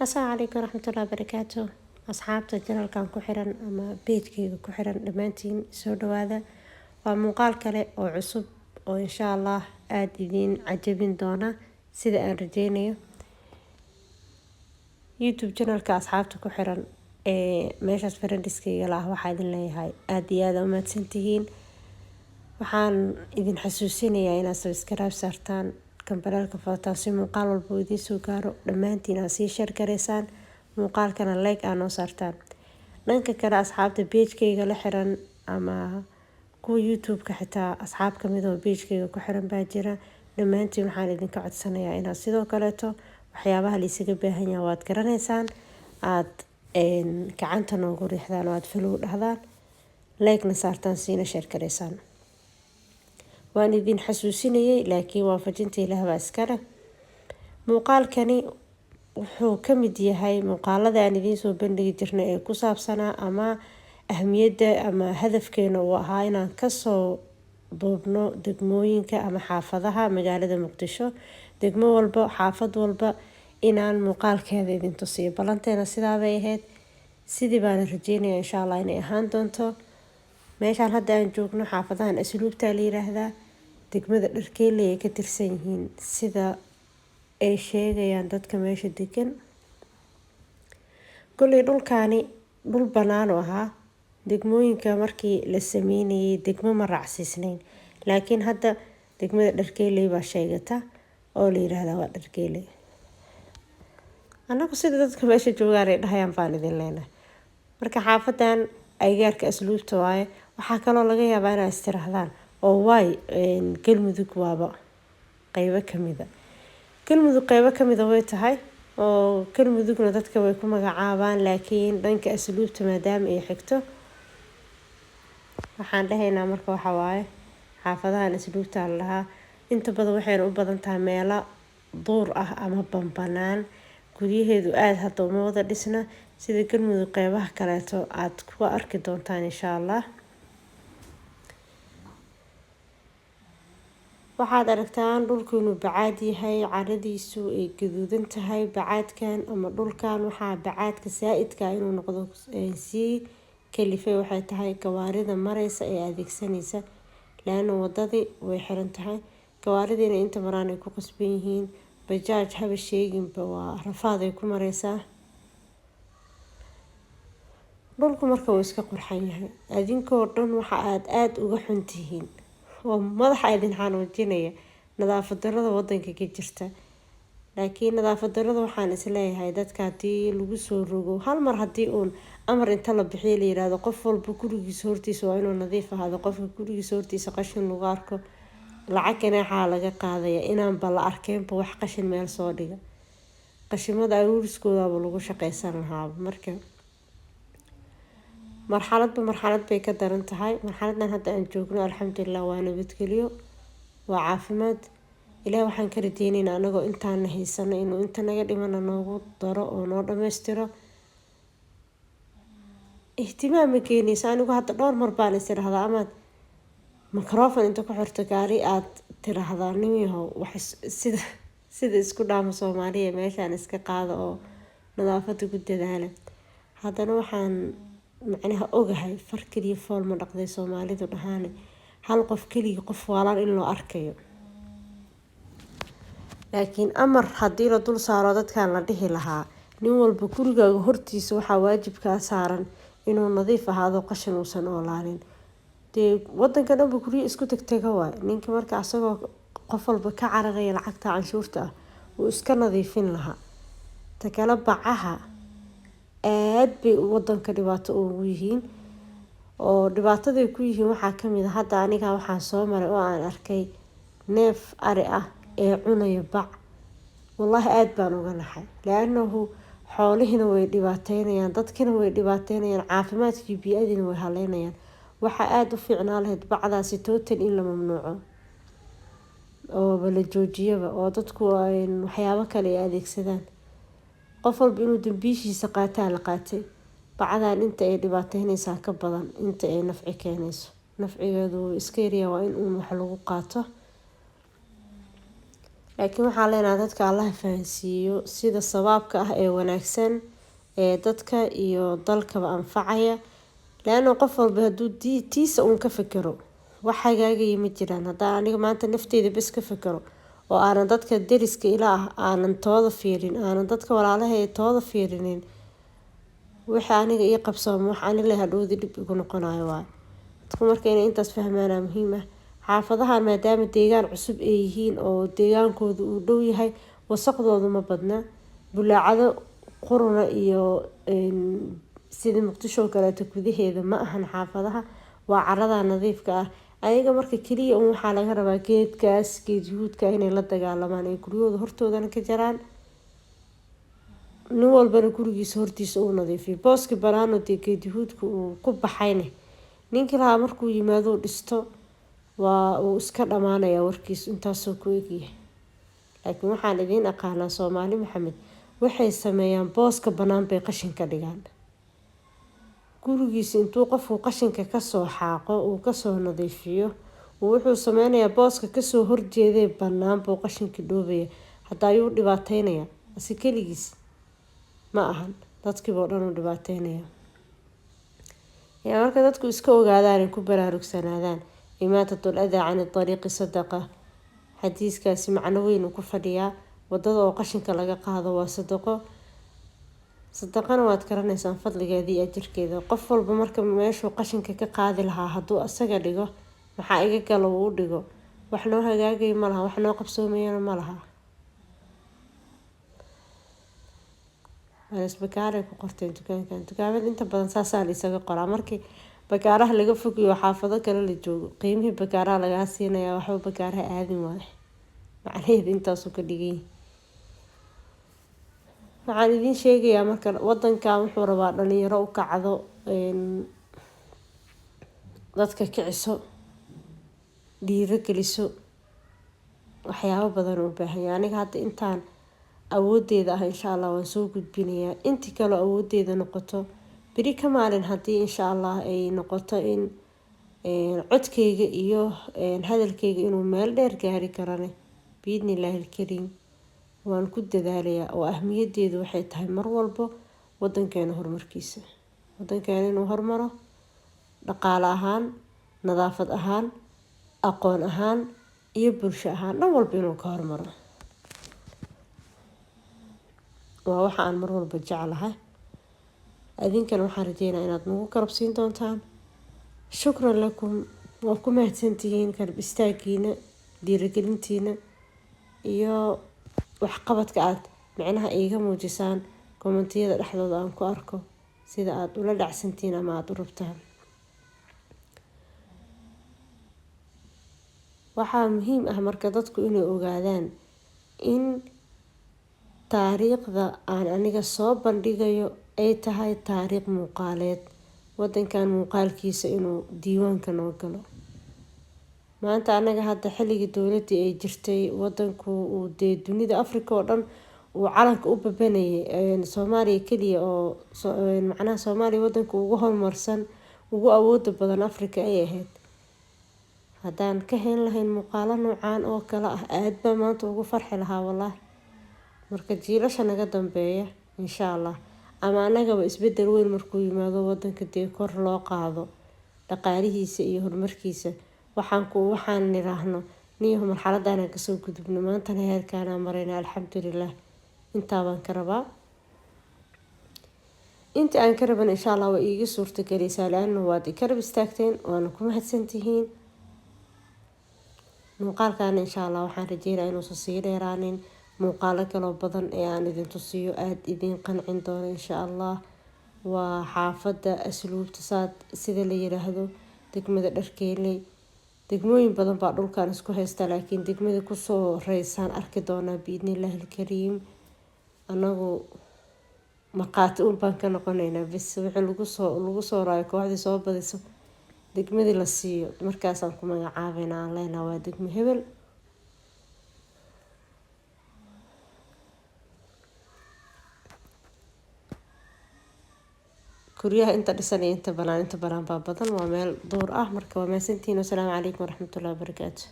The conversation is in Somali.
Asalaamu calaykum waraxmatullahi wabarakaatu. Asxaabta channelkan ku xiran ama pagekeyga ku xiran, dhammaantiin soo dhawaada. Waa muuqaal kale oo cusub oo insha Allah aada idiin cajabin doona sida aan rajeynayo. YouTube channelka asxaabta ku xiran ee meeshaas friendskayga la ah, waxaa idin leeyahay aada iyo aada umahadsantihiin. Waxaan idin xasuusinayaa inaad subscribe saartaan, gambaleelka furataan, si muuqaal walba uu idiin soo gaaro. Dhammaantiin aad sii share gareysaan muuqaalkana, like aa noo saartaan. Dhanka kale, asxaabta pagekeyga la xiran ama kuwa YouTube-ka xitaa, asxaab kamid oo pagekeyga ku xiran baa jira. Dhammaantiin waxaan idinka codsanayaa inaad sidoo kaleeto waxyaabaha la isaga baahan yahay waad garanaysaan, aada gacanta noogu riixdaan oo aada follow dhahdaan, like-na saartaan, siina share gareysaan. Waan idin xasuusinayay, laakiin waafajinta Ilaah baa iskale. Muuqaalkani wuxuu ka mid yahay muuqaalada aan idiin soo bandhigi jirnay ee ku saabsanaa ama ahmiyadda ama hadafkeena uu ahaa inaan kasoo duubno degmooyinka ama xaafadaha magaalada Muqdisho. Degmo walba, xaafad walba inaan muuqaalkeeda idin tusiyo. Ballanteena sidaabay ahayd, sidii baana rajeynaya insha Allah inay ahaan doonto. Meeshaan hadda aan joogno xaafadahan Asluubtaa la yiraahdaa, degmada Dharkeeley ay ka tirsan yihiin sida ay sheegayaan dadka meesha degan. Kolley dhulkaani dhul banaan u ahaa. Degmooyinka markii la sameynayay degmo ma raacsiisnayn, laakiin hadda degmada Dharkeeley baa sheegata oo la yiraahdaa waa Dharkeeley. Annagu sida dadka meesha joogaan ay dhahayaan baan idin leenahay. Marka xaafadan agagaarka Asluubta waaye. Waxaa kaloo laga yaabaa inaa istirahdaan oo waay Galmudug waaba qeybo kamida Galmudug. Qeybo kamida way tahay oo Galmudugna dadka way ku magacaabaan, laakiin dhanka Asluubta maadaama ay xigto waxaan dhahaynaa marka waxa waaye xaafadahan Asluubta la dhahaa. Inta badan waxayna u badan tahay meelo duur ah ama banbanaan. Guryaheedu aada hadda uma wada dhisna sida Galmudug qeybaha kaleeto aada ku arki doontaan insha Allah. Waxaad aragtaan dhulku inuu bacaad yahay, caradiisu ay gaduudan tahay. Bacaadkan ama dhulkan waxaa bacaadka saa-idka inuu noqdo sii kalifay waxay tahay gawaarida mareysa ee adeegsanaysa, laana wadadii way xiran tahay. Gawaaridiina inta maraan ay ku qasban yihiin. Bajaaj haba sheeginba, waa rafaad ay ku mareysaa. Dhulku marka uu iska qurxan yahay, adinkoo dhan waxa aad aada uga xuntihiin oo madaxa idin xanuujinaya nadaafad darada wadanka ka jirta. Laakiin nadaafad darada waxaan isleeyahay dadka haddii lagu soo rogo hal mar, haddii uun amar inta la bixiyo la yiraahdo qof walba gurigiisa hortiisa waa inuu nadiif ahaado, qofka gurigiisa hortiisa qashin lagu arko lacag ganaaxaa laga qaadaya, inaanba la arkeenba wax qashin meel soo dhiga. Qashimada aruuriskoodaba lagu shaqeysan lahaaba. Marka marxaladba marxalad bay ka daran tahay. Marxaladan hadda aan joogno, alxamdulilah, waa nabadgelyo, waa caafimaad. Ilaah waxaan ka rajeyneynaa anagoo intaana haysano inuu inta naga dhimana noogu daro oo noo dhammaystiro. Ihtimaam ma keenayso. Anigu hadda dhowr mar baan is irahdaa amaad microphone inta ku xirto gaari aad tiraahdaa, "Nin yahow, wax sida isku dhaama Soomaaliya, meeshaan iska qaada oo nadaafada ku dadaala." Haddana waxaan macnaha ogahay far keliya fool ma dhaqday Soomaalidu dhahaane, hal qof keligii qof waalaan in loo arkayo. Laakiin amar haddii la dul saaro dadkan, la dhihi lahaa nin walba gurigaaga hortiisa waxaa waajibkaa saaran inuu nadiif ahaado, qashin uusan oolaanin. Dee wadanka dhanba guryo isku tagtaga waay. Ninka marka asagoo qof walba ka cararaya lacagta canshuurta ah wuu iska nadiifin lahaa. Ta kale, bacaha aad bay wadanka dhibaato ugu yihiin, oo dhibaataday ku yihiin waxaa kamid a hadda aniga waxaan soo maray oo aan arkay neef ari ah ee cunaya bac. Wallaahi aada baan uga naxay, laanahu xoolihiina way dhibaateynayaan, dadkina way dhibaateynayaan, caafimaadkii bii-adiina way haleynayaan. Waxaa aada u fiicnaa lahayd bacdaasi total in la mamnuuco ooba la joojiyaba, oo dadku waxyaabo kale ay adeegsadaan. Qof walba inuu dambiishiisa qaataa la qaatay. Bacdan inta ay dhibaateyneysaa ka badan inta ay nafci keenayso. Nafcigeedu wuu iska yaryahay, waa in uun wax lagu qaato. Laakiin waxaan leenahay dadka Allaha fahansiiyo sida sawaabka ah ee wanaagsan ee dadka iyo dalkaba anfacaya. Laana qof walba hadduu tiisa uun ka fikiro, wax hagaagaya ma jiraan. Haddaan aniga maanta nafteyda bes ka fikiro oo aanan dadka deriska ila ah aanan tooda fiirin, aanan dadka walaalahay tooda fiirinin, wixii aniga ii qabsooma wax ani leh hadhowdi dhib igu noqonayo waay. Dadku marka inay intaas fahmaana muhiim ah. Xaafadahan maadaama deegaan cusub ay yihiin oo deegaankoodu uu dhow yahay, wasaqdoodu ma badna. Bulaacado quruna iyo sida Muqdisho oo kaleeto gudaheeda ma ahan. Xaafadaha waa carada nadiifka ah. Ayaga marka kaliya un waxaa laga rabaa geedkaas, geed yuhuudka, inay la dagaalamaan ay guryahooda hortoodana ka jaraan, nin walbana gurigiisa hortiisa uu nadiifiyo. Booski banaano dee geed yuhuudka uu ku baxayne, ninkii lahaa markuu yimaado dhisto, waa uu iska dhamaanayaa warkiisu, intaasoo ku egyahay. Laakiin waxaan idiin aqaanaa Soomaali Maxamed waxay sameeyaan booska banaan bay qashin ka dhigaan. Gurigiisa intuu qofku qashinka kasoo xaaqo, uu kasoo nadiifiyo, wuxuu sameynayaa booska kasoo horjeeday banaan buu qashinka dhoobaya. Hadda ayuu dhibaateynayaa, ase keligiis ma ahan, dadkiiba oo dhan uu dhibaateynaya. Yaa marka dadku iska ogaadaan, ay ku baraarugsanaadaan. Imaatatul adaa cani dariiqi sadaqa, xadiiskaasi macno weyn uu ku fadhiyaa. Wadada oo qashinka laga qaado waa sadaqo. Sadaqana waad garanaysaan fadligeeda iyo ajirkeeda. Qof walba marka meeshuu qashinka ka qaadi lahaa hadduu asaga dhigo, maxaa iga galo uu u dhigo, wax noo hagaagaya ma laha, wax noo qabsoomayana ma laha. Bakaaray ku qorteen dukaankan. Dukaamada inta badan saasaa la isaga qoraa. Markii bakaaraha laga fogiyo, xaafado kale la joogo, qiimihii bakaaraha lagaa siinayaa, waxba bakaaraha aadin waayo. Macnaheedu intaasuu ka dhigan yahay. Waxaan idiin sheegayaa marka wadankan wuxuu rabaa dhalinyaro u kacdo, dadka kiciso, dhiiro geliso, waxyaabo badan u baahan yahay. Aniga hadda intaan awoodeeda ah insha Allah waan soo gudbinayaa. Intii kaloo awoodeeda noqoto beri ka maalin, haddii insha Allah ay noqoto in codkeyga iyo hadalkeyga inuu meel dheer gaari karane, biidni illaahi alkariim waan ku dadaalayaa. Oo ahmiyadeedu waxay tahay mar walbo wadankeena horumarkiisa, wadankeena inuu horumaro dhaqaale ahaan, nadaafad ahaan, aqoon ahaan iyo bulsho ahaan, dhan walba inuu ka horumaro waa waxa aan mar walba jeclahay. Adinkana waxaan rajeynaa inaad nagu garabsiin doontaan. Shukran lakum, waa ku mahadsantihiin garab istaagiina, dhiirigelintiina iyo waxqabadka aad micnaha iiga muujisaan commentiyada dhexdooda aan ku arko sida aada ula dhacsantihiin ama aada u rabtaan. Waxaa muhiim ah marka dadku inay ogaadaan in taariikhda aan aniga soo bandhigayo ay tahay taariikh muuqaaleed, wadankan muuqaalkiisa inuu diiwaanka noo galo. Maanta anaga hadda xilligii dowladii ay jirtay, wadanku uu dee dunida Africa oo dhan uu calanka u babanayay, Soomaaliya keliya oo macnaha Soomaaliya wadanka ugu horumarsan, ugu awooda badan Africa ay ahayd. Haddaan ka hayn lahayn muuqaalo noocaan oo kale ah, aad baa maanta ugu farxi lahaa wallaahi. Marka jiilasha naga dambeeya insha Allah, ama anagaba isbedel weyn markuu yimaado wadanka, dee kor loo qaado dhaqaalihiisa iyo horumarkiisa, waxaan niraahno niyahu marxaladaan kasoo gudubno, maantana heerkaanaa marayna, alxamdulilah. Intaa baan ka rabaa. Inta aan ka rabana insha Allah waa iiga suurtagelaysaa, laana waad i karab istaagteen, waana ku mahadsantihiin. Muuqaalkaana insha Allah waxaan rajeynaa inuusan sii dheeraanin, muuqaalo kaloo badan ee aan idin tusiyo aada idiin qancin doono insha Allah. Waa xaafadda Asluubta saad sida la yiraahdo, degmada Dharkeeley. Degmooyin badan baa dhulkan isku haysta, laakiin degmada kusoo reysaan arki doonaa biidnillaahi alkariim. Anagu markhaati un baan ka noqoneynaa bis. Wixii lagu soo raayo, kooxdii soo badiso degmadii la siiyo, markaasaan ku magacaabeynaa, aan leenahay waa degmo hebel. Guryaha inta dhisan iyo inta banaan, inta banaan baa badan, waa meel duur ah. Marka waa mahadsantihiin. Wasalaamu calaykum waraxmatullahi wabarakaatu.